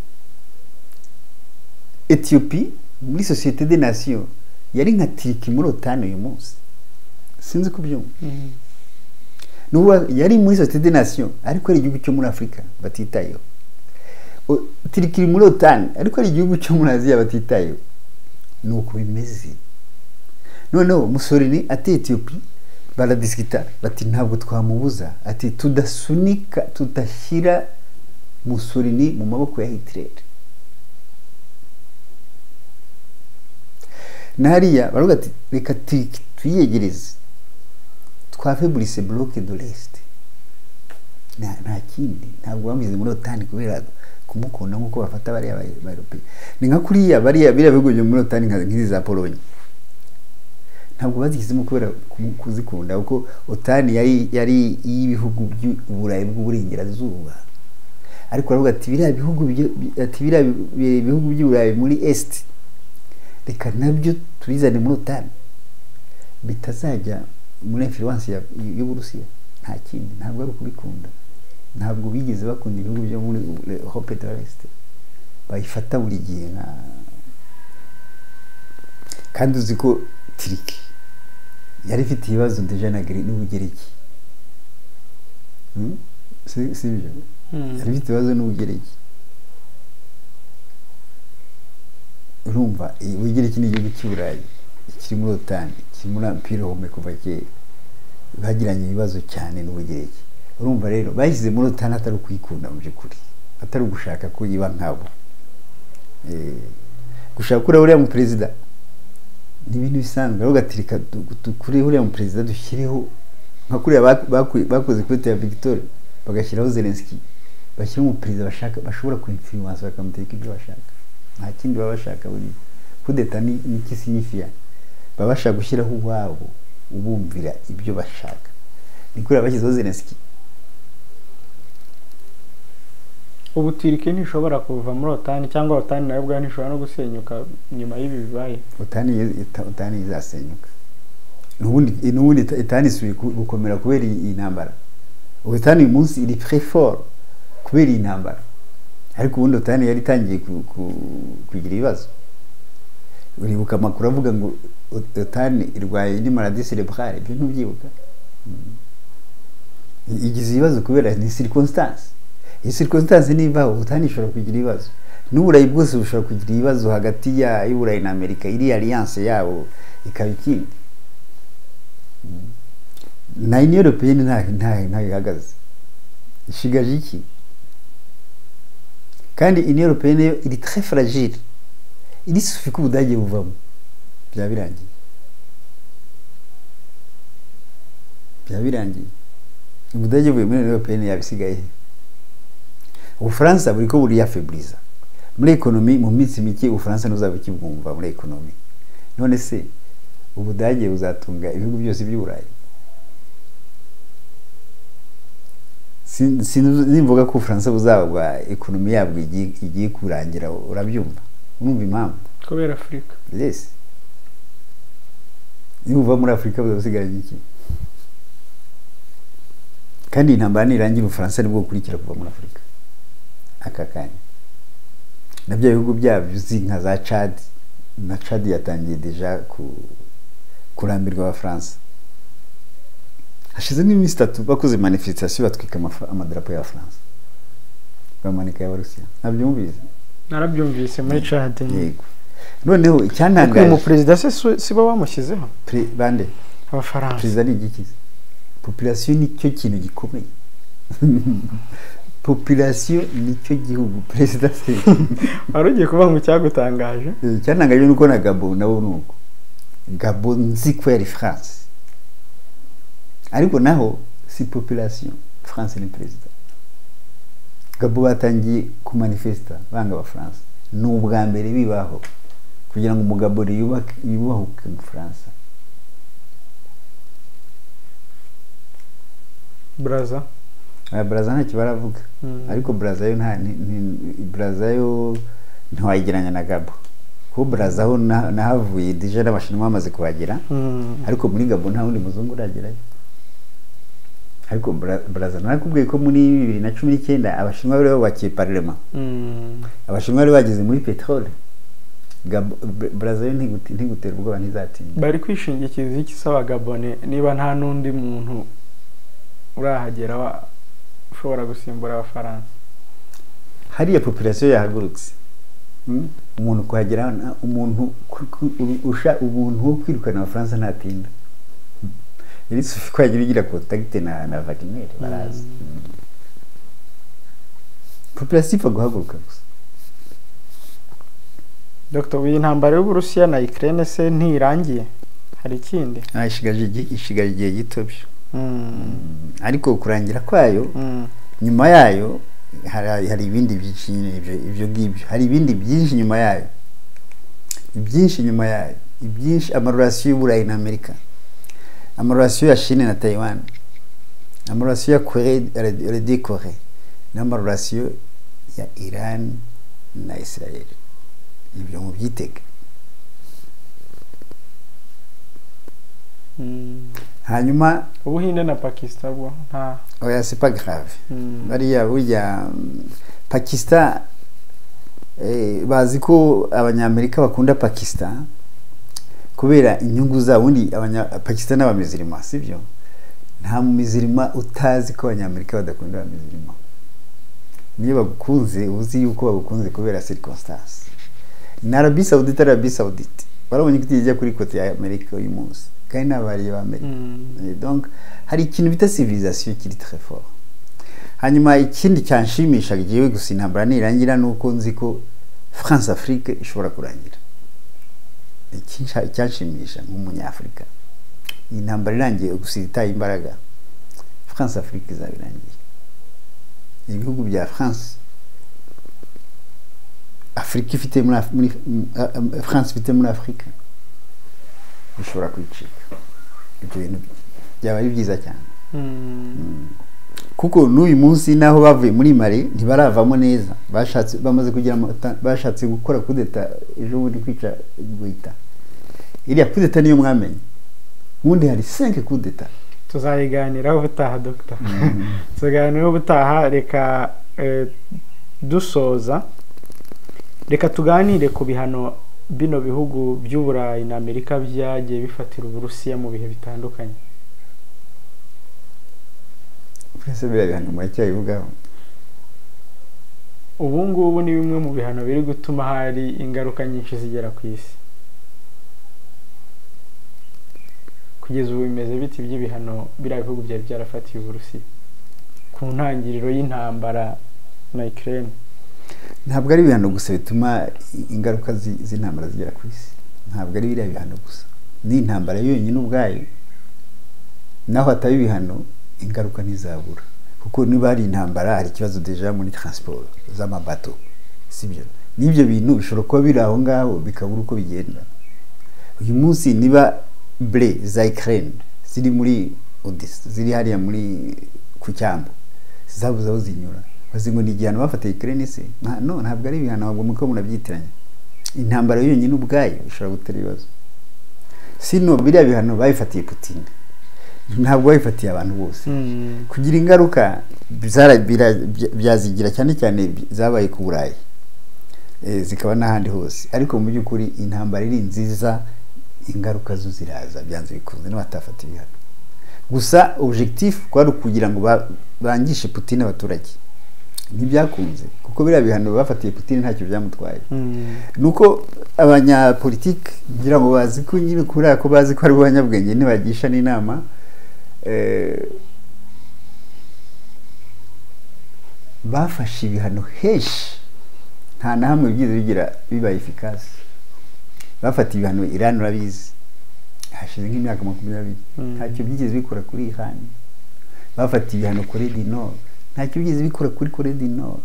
Ethiopie muri Société des Nations yari nka Turiki muri OTAN uyu munsi, sinzi kubyumva. N'ubu yari muri Société des Nations, ariko ari igihugu cyo muri Afurika batitayeho. Turiki iri muri OTAN, ariko ari igihugu cyo muri Aziya batitayeho. Ni uko bimeze. Noneho Mussolini ateye Ethiopie, baradisikita bati ntabwo twamubuza, ati tudasunika, tudashyira Mussolini mu maboko ya Hitler. Na hariya baravuga ati reka twiyegereze twafaiblisse bloc de l'Est. Nta kindi, ntabwo bamushyize muri OTAN kubera kumukunda nk'uko bafata bariya ba Europe. Ni nka kuriya bariya biriya bihugu byo muri OTAN nk'izi za Pologne, ntabwo bazishyizemo kubera kuzikunda, kuko OTAN yari iy'ibihugu by'Uburayi bw'uburengerazuba. Ariko baravuga ati biriya bihugu ati biriya bihugu by'Uburayi muri Est, reka nabyo tubizane muri OTAN bitazajya muri influence y'Uburusiya. Nta kindi, ntabwo ari ukubikunda, ntabwo bigeze bakunda ibihugu byo muri Europe de l'Est, bayifata buri gihe nka. Kandi uzi ko Turiki yari ifite ibibazo déjà na n'Ubugereki, si byo? Yari ifite ibibazo n'Ubugereki. Urumva, Ubugereki ni igihugu cy'i Burayi kiri muri OTAN, kiri muri Empire romain kuva kera, bagiranye ibibazo cyane n'Ubugereki. Urumva rero bashyize muri OTAN atari ukuyikunda mu by'ukuri, atari ugushaka ko iba nkabo. Gushaka kuri uriya mu perezida ni ibintu bisanzwe. Ahubwo ati reka dukure uriya mu perezida dushyireho nka kuriya bakoze kuri ya Victor, bagashyiraho Zelensky, bashyira umuperezida bashaka, bashobora kuinfluence bakamuteka ibyo bashaka. Nta kindi baba bashaka. Buri kudeta ni iki signifiya? Baba bashaka gushyiraho uwabo ubumvira ibyo bashaka. Ni kuriya bashyizeho Zelensky. Ubu Turiki ntishobora kuva muri OTAN, cyangwa OTAN nayo ubwayo ntishobora no gusenyuka nyuma y'ibi bibaye? OTAN izasenyuka n'ubundi. OTAN isubiye gukomera kubera iyi ntambara. OTAN uyu munsi iri très fort kubera iyi ntambara, ariko ubundi OTAN yari itangiye kugira ibibazo. Uribuka amakuru avuga ngo OTAN irwaye indi maladie cérébrale? Ibyo ntubyibuka? Igize ibibazo kubera ni circonstance. Iyi circonstance nivaho, OTAN ishobora kugira ibibazo, n'Uburayi bwose bushobora kugira ibibazo hagati ya y'Uburayi na Amerika, iri alliance yabo ikaba ikindi. Na Union Européenne nta ihagaze, ishigaje iki? Kandi Union Européenne yo iri très fragile, iri suffit ko Ubudage buvamo, byaba birangiye, byaba birangiye. Ubudage buvuye muri Union Européenne yabisigaye he? Ubufaransa buriko buriyafaibliza muri économie. Mu minsi mike Ubufaransa ntuzaba ukibwumva muri économie. None se Ubudage buzatunga ibihugu byose by'Uburayi? Nimvuga ko Ubufaransa buzaba bwa économie yabwo igiye kurangira, urabyumva? Urumva impamvu? Kubera Afurika. Yes, nibuva muri Afurika buzaba busigaranye iki? Kandi intambara nirangira, Ubufaransa nibwo bukurikira kuva muri Afurika aka kanya, na bya bihugu byabyo uzi nka za Chad. Na Chad yatangiye déjà kurambirwa Abafaransa. Hashize nk'iminsi 3 bakoze manifestation, batwika amadarapo y'Abafaransa, bamanika y'Abarusiya. Ntabyumvise? Narabyumvise muri Chad. Yego. Noneho Ariko uyu icyantangaje muperezida se si bo bamushyizeho? Bande? Abafaransa. Perezida ni igikize? Population nicyo kintu gikomeye, population nicyo gihugu. Perezida se? Wari ugiye kuvuga ngo icyagutangaje. Icyantangaje nuko na Gabon nabo nuko. Gabon nzi ko yari France, ariko naho si population France, ni perezida. Gabon batangiye kumanifesta banga Abafaransa. Ni ubwa mbere bibaho kugira ngo umugabori yubahuke mu Faransa. Braza. Aya Braza ntacyo baravuga. Ariko Braza yo nta Braza yo ntiwayigeranya na Gabon, kuko Braza ho nahavuye déjà n'Abashinwa bamaze kuhagera. Ariko muri Gabon nta wundi muzungu uragerayo. Ariko Braza narakubwiye ko muri 2019 Abashinwa bari bubakiye parlement. Abashinwa bari bageze muri pétrole. Braza yo ntigutera ubwoba, ntizatinda. Bari kwishingikiriza iki se Abagabone niba nta n'undi muntu urahagera ushobora gusimbura Abafaransa? Hariya population yahagurutse. Umuntu kuhagera umuntu umuntu wo kwirukana Abafaransa ntatinda. Iri suffit ko yagira igira contact na Wagner, barazi. Population ipfa guhaguruka gusa. Dr, iyi ntambara y'Uburusiya na Ukraine se ntirangiye? Hari ikindi? Ishigaje igihe gito byo, ariko kurangira kwayo, nyuma yayo hari ibindi byinshi nyine. Ibyo ngibyo, hari ibindi byinshi nyuma yayo, ibyinshi nyuma yayo, ibyinshi: ama relations y'Uburayi na Amerika, ama relations ya Chine na Taiwan, ama relations ya Corée, les deux Corées, n'ama relations ya Iran na Israel. Ibyo mubyitege. Hanyuma Ubuhinde na Pakistan bwo nta? Oya, c'est pas grave. Bariya burya Pakistan, bazi ko Abanyamerika bakunda Pakistan kubera inyungu zabo. Ubundi abanya Pakistan n'abamizirima, sibyo? Nta mumizirima utazi ko Abanyamerika badakunda abamizirima. Niyo bagukunze, uzi yuko bagukunze kubera circonstance. Na Arabie Saoudite, Arabie Saoudite barabonye ko ijya kuri côté ya Amerika uyu munsi, kandi n'abariye ba Amerika. Donc hari ikintu bita civilisation kiri très fort. Hanyuma ikindi cyanshimisha giyewe gusa intambara nirangira, ni uko nzi ko France Afrique ishobora kurangira. Icyanshimisha nk'Umunyafurika, iyi ntambara irangiye gusa itaye imbaraga, France Afrique izaba irangiye. Ibihugu bya France Afrique ifite muri France ifite muri Afurika bishobora kwicika. Ibyo bintu byaba ari byiza cyane, kuko n'uyu munsi naho bavuye muri Mali ntibaravamo neza. Bashatse, bamaze kugira bashatse gukora kudeta ejo bundi, kwica Goïta. Iriya kudeta niyo mwamenye, ubundi hari 5 kudeta. Tuzayiganiraho ubutaha, Dr, tuzaganiraho ubutaha. Reka dusoza, reka tuganire ku bihano bino bihugu by'Uburayi na Amerika byagiye bifatira Uburusiya mu bihe bitandukanye. Twese biriya bihano muracyabivugaho? Ubu ngubu ni bimwe mu bihano biri gutuma hari ingaruka nyinshi zigera ku isi. Kugeza ubu bimeze biti by'ibihano biriya bihugu byari byarafatiye Uburusiya ku ntangiriro y'intambara na Ukraine? Ntabwo ari ibihano gusa bituma ingaruka z'intambara zigera ku isi. Ntabwo ari biriya bihano gusa, ni intambara yonyine ubwayo. Naho hataba ibihano, ingaruka ntizabura, kuko niba hari intambara, hari ikibazo déjà muri transport z'amabato, sibyo? N'ibyo bintu bishobora kuba biri aho ngaho bikabura uko bigenda. Uyu munsi niba blé za Ukraine ziri muri Odessa, ziri hariya muri ku cyambu, zabuze aho zinyura, bazi ngo ni igihano bafatiye Ukraine se? No, ntabwo ari ibihano, ahubwo muko munabyitiranya. Intambara yonyine ubwayo ishobora gutera ibibazo. Sino biriya bihano babifatiye Putin, ntabwo babifatiye abantu bose. Kugira ingaruka byazigira, cyane cyane zabaye ku Burayi, zikaba n'ahandi hose. Ariko mu by'ukuri intambara iri nziza, ingaruka zo ziraza byanze bikunze nibatafata ibihano. Gusa objectif kwari ukugira ngo bangishe Putin abaturage, ntibyakunze, kuko biriya bihano bafatiye Putin ntacyo byamutwaye. Nuko abanyapolitike ngira ngo bazi ko nyine kuriya ko bazi ko ari bo banyabwenge, ntibagisha n'inama. Bafashe ibihano henshi, nta na hamwe byigeze bigira biba efficace. Bafatiye ibihano Iran, urabizi, hashize nk'imyaka 20, ntacyo byigeze bikora kuri Iran. Bafatiye ibihano Corée du Nord, ntacyo byigeze bikora kuri Corée du Nord.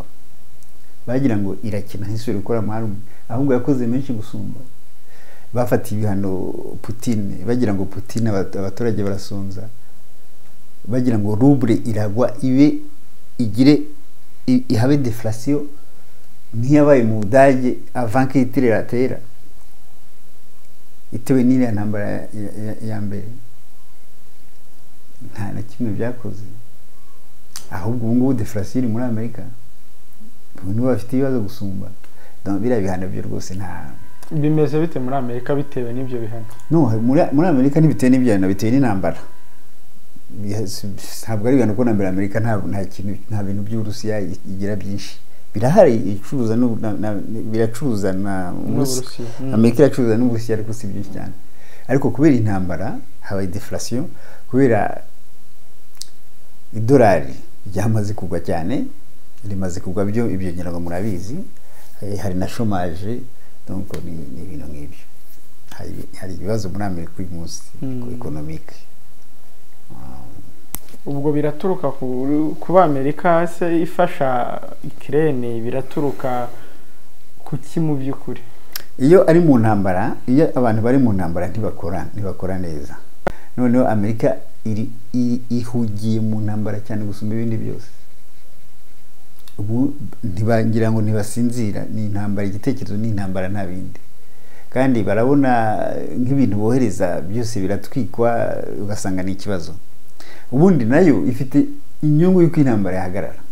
Bagira ngo irakina ntisubire gukora ama armes, ahubwo yakoze menshi gusumba. Bafatiye ibihano Putin bagira ngo Putin abaturage barasonza, bagira ngo ruble iragwa, ibe igire ihabe déflation nk'iyabaye mu Budage avant que Hitler atera, itewe n'iriya ntambara ya mbere. Nta na kimwe byakoze, ahubwo ubu ngubu déflation iri muri Amerika, ubu nibo bafite ibibazo gusumba. Donc biriya bihano byo rwose nta Bimeze bite muri Amerika bitewe n'ibyo bihano? No, muri Amerika ntibitewe n'ibihano, bitewe n'intambara. Ntabwo ari ibihano, kuko na mbere Amerika nta kintu, nta bintu by'Uburusiya igira byinshi birahari. Icuruza biracuruza na Uburusiya. N'Uburusiya. Amerika iracuruza n'Uburusiya, ariko si byinshi cyane. Ariko kubera intambara habaye déflation, kubera idolari ryamaze kugwa cyane. Rimaze kugwa byo, ibyo ngira ngo murabizi. Hari na chômage, donc ni ibintu nk'ibyo. Hari ibibazo muri Amerika uyu munsi économique. Ubwo biraturuka kuba Amerika se ifasha Ukraine, biraturuka kuki mu by'ukuri? Iyo ari mu ntambara, iyo abantu bari mu ntambara ntibakora neza. Noneho Amerika iri ihugiye mu ntambara cyane gusumba ibindi byose. Ubu ntibagira ngo ntibasinzira, ni intambara, igitekerezo ni intambara, nta bindi. Kandi barabona nk'ibintu bohereza byose biratwikwa, ugasanga ni ikibazo. Ubundi nayo ifite inyungu y'uko intambara yahagarara,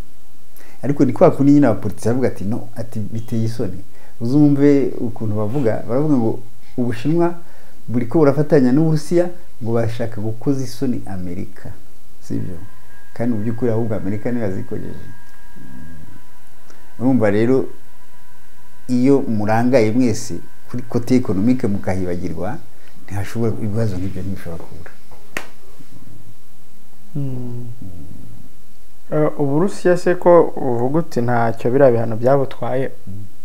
ariko ni kwa kundi nyine abapolitisi bavuga ati no, ati biteye isoni. Uzumve ukuntu bavuga, baravuga ngo Ubushinwa buri ko burafatanya n'Uburusiya ngo bashaka gukoza isoni Amerika, sibyo? Kandi mu by'ukuri ahubwo Amerika niyo yazikojeje. Urumva rero iyo murangaye mwese kuri côté économique mukahibagirwa, ntihashobora ibibazo nk'ibyo ntibishobora kubura. Uburusiya se ko uvuga uti ntacyo biriya bihano byabutwaye,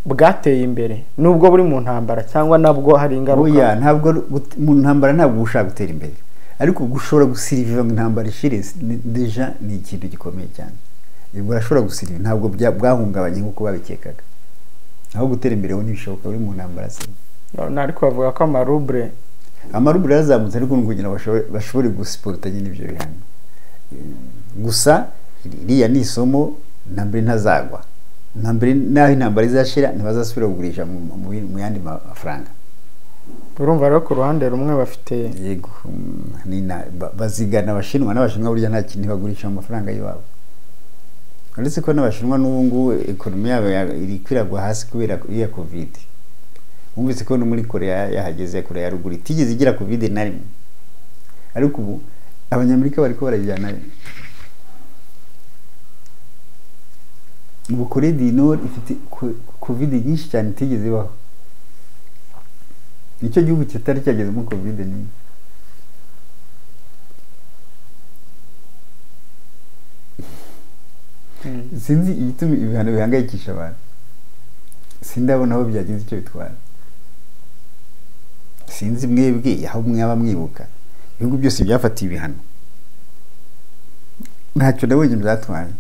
bwateye imbere nubwo buri mu ntambara, cyangwa nabwo hari ingaruka? Oya, ntabwo mu ntambara ntabwo ushaka gutera imbere, ariko gushobora gusurvivre ngo intambara ishire déjà ni ikintu gikomeye cyane. Burashobora gusurvivre, ntabwo bwahungabanye nk'uko babikekaga. Aho gutera imbere ho ntibishoboka uri mu ntambara se. Ariko bavuga ko amarubre Amarubre yarazamutse, ariko ni kugira ngo bashobore gusupporta nyine ibyo bihano. Gusa iriya ni isomo, ntambere ntazagwa, ntambere n'aho intambara izashira ntibazasubira kugurisha mu yandi mafaranga. Urumva rero ku ruhande rumwe bafite Yego, bazigana Abashinwa, n'Abashinwa burya nta kintu bagurisha mu mafaranga y'iwabo, uretse ko n'Abashinwa n'ubu ngubu économie yabo iri kwiragwa hasi kubera iya Covid. Wumvise ko no muri Korea yahageze, Korea ya Ruguru itigeze igira Covid na rimwe, ariko ubu Abanyamerika bariko barayijyanayo. Ubu Corée du Nord ifite Covid nyinshi cyane itigeze ibaho, nicyo gihugu kitari cyagezemo Covid n'imwe. Sinzi igituma ibihano bihangayikisha abantu, sindabona aho byagize icyo bitwara. Sinzi mwebwe aho mwaba mwibuka ibihugu byose byafatiye ibihano, ntacyo nabonye byatwaye.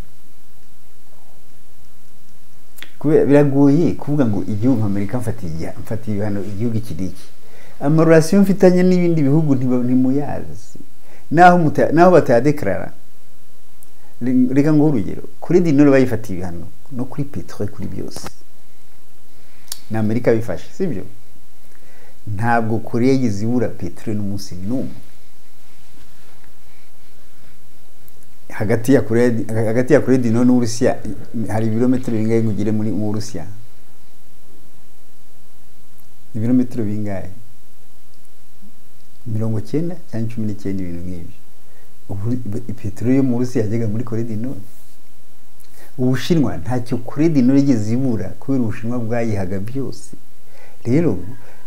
Kubera biragoye kuvuga ngo igihugu nka Amerika mfatiye ibihano igihugu iki n'iki, amarelations mfitanye n'ibindi bihugu ntimuyazi, naho batayadeclarara. Reka nguhe urugero: kuri dinoro bayifatiye ibihano, no kuri pétrole, kuri byose ni Amerika bifashe, sibyo? Ntabwo Korea yigeze ibura peteroli n'umunsi n'umwe. Hagati ya Korea du Nord n'Uburusiya hari ibirometero bingahe ngo ugere mu Burusiya? Ibirometero bingahe? 90 cyangwa 19, ibintu nk'ibyo. Ubu peteroli yo mu Burusiya yajyaga muri Korea du Nord. Ubushinwa ntacyo Korea du Nord yigeze ibura kubera Ubushinwa bwayihaga byose. Rero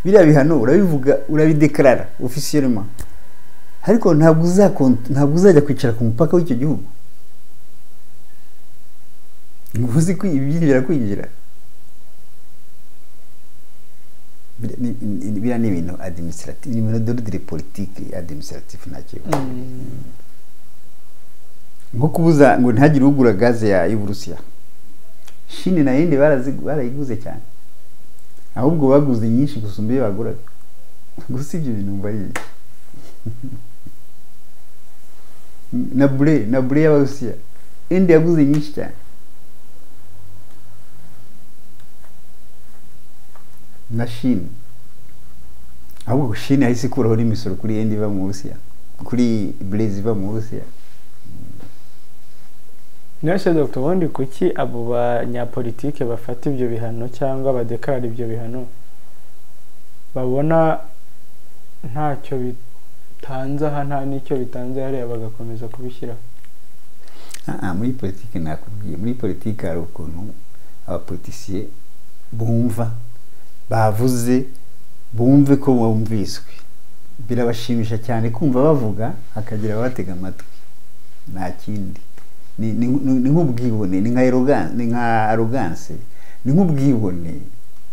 biriya bihano urabivuga, urabideclarara officiellement, ariko ntabwo uzajya kwicara ku mupaka w'icyo gihugu ngo uzi ko ibyinjira kwinjira. Biriya ni ibintu administratif, ni ibintu d'ordre politique administratif, ntacyo. Nko kubuza ngo ntihagire ugura gaze ya y'Uburusiya, Chine na yindi barayiguze cyane, ahubwo baguze nyinshi gusumba iyo baguraga. Gusa ibyo bintu mba ari iki? Na blé y'Abarusiya Inde yaguze nyinshi cyane na Chine. Ahubwo Chine yahise ikuraho n'imisoro kuri Inde iva mu Burusiya, kuri blé ziva mu Burusiya. Nese Dr, ubundi kuki abo banyapolitike bafata ibyo bihano cyangwa badeclarara ibyo bihano babona ntacyo bitanze aha, nta n'icyo bitanze hariya, bagakomeza kubishyiraho? Ah, muri politiki, nakubwiye, muri politiki hari ukuntu abapoliticiens bumva bavuze, bumve ko bumviswe. Birabashimisha cyane kumva bavuga hakagira ababatega amatwi, nta kindi. Ni nk'ubwibone, ni nka arrogance, ni nka arrogance, ni nk'ubwibone,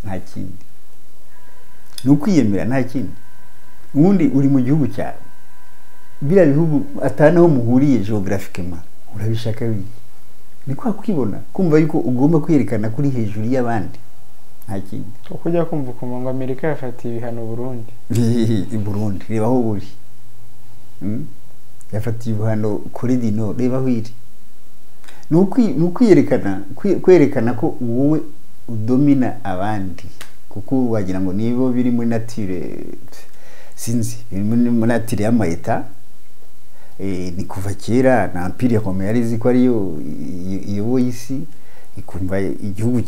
nta kindi, ni ukwiyemera, nta kindi. Ubundi uri mu gihugu cyawe, biriya bihugu atari aho muhuriye géographiquement, urabishaka biki? Ni kwa kwibona, kumva yuko ugomba kwerekana kuri hejuru y'abandi, nta kindi. Uko ujya kumva ukumva ngo Amerika yafatiye ibihano Burundi. I Burundi, reba aho buri. Yafatiye ibihano kuri dino, reba aho iri. Ni ukwiyerekana, kwerekana ko wowe udomina abandi, kuko wagira ngo nibo biri muri nature, sinzi, biri muri nature y'ama États. Ni kuva kera na Empire romain yari izi ko ariyo iyoboye isi, ikumva igihugu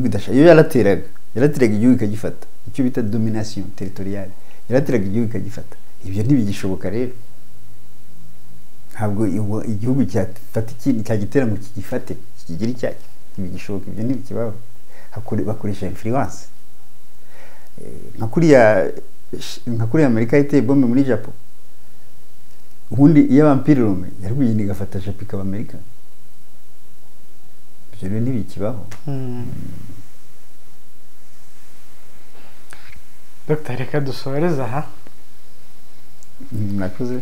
idashaka, iyo yarateraga igihugu ikagifata, icyo bita domination territoriale, yarateraga igihugu ikagifata. Ibyo ntibigishoboka rero, ntabwo igihugu cyafata ikindi cyagitera ngo kigifate kikigire icyacyo, ntibigishoboka, ibyo ntibikibaho. Bakoresha influence. Nka kuriya Amerika yateye bombe muri Japon, ubundi iyo Empire romain yari kugenda igafata Japon ikaba Amerika. Ibyo rero ntibikibaho. Dr, reka dusoreze aha. Murakoze.